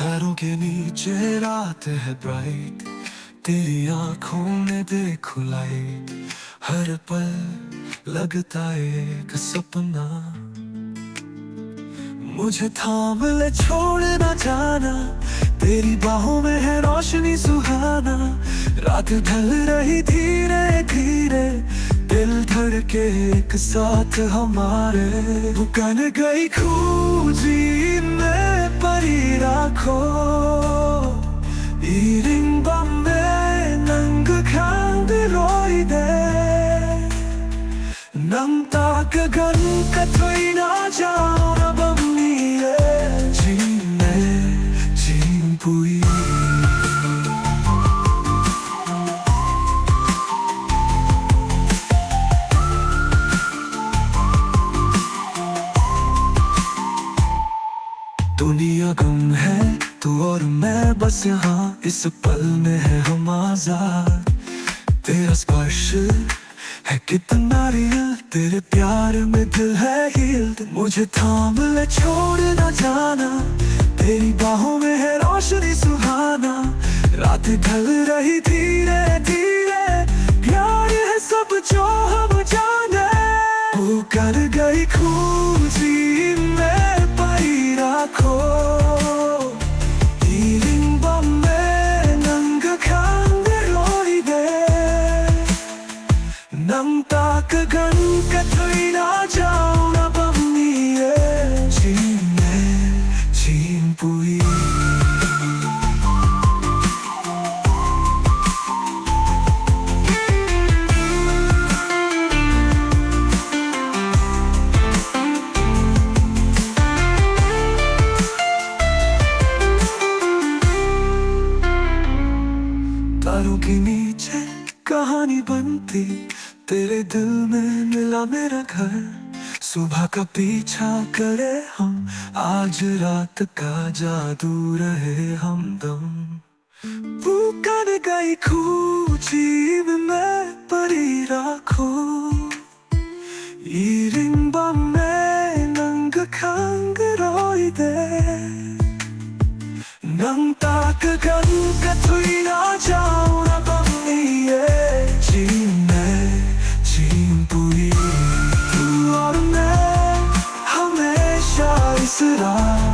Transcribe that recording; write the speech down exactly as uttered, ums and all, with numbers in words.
तारों के नीचे रात है bright, तेरी आंखों में देखो light, हर पल लगता एक सपना। मुझे थाम ले, छोड़ ना जाना, तेरी बाहों में है रोशनी सुहाना। रात ढल रही धीरे धीरे, दिल धड़के एक साथ हमारे। Bukan gay khou ziimei pary ra khou, iring bammei nang kakhang de rui de. Nang ta kaganv kathuina zauna bam ni e, ziimei, zimpui. दुनिया गुम है, तू और मैं बस यहाँ, इस पल में है हम आजाद। तेरा स्पर्श है कितना real, तेरे प्यार में दिल है healed। मुझे थाम ले, छोड़ ना जाना, तेरी बाहों में है रोशनी सुहाना। रात ढल रही धीरे धीरे, प्यार है सब जो हम जाने। Bukan gay khou ziimei pary ra khou, iring bammei nang kakhang de rui de. Nang ta kaganv kathuina zauna bam ni e, ziimei, zimpui. तारों के नीचे कहानी बनती, तेरे दिल में मिला मेरा घर। सुबह का पीछा करे हम, आज रात का जादू रहे हमदम। Bukan gay khou ziimei pary ra khou, iring bammei nang kakhang de rui de. Nang ta kaganv kathuina zauna bam ni e, ziimei, zimpui. तू और मैं हमेशा इस राह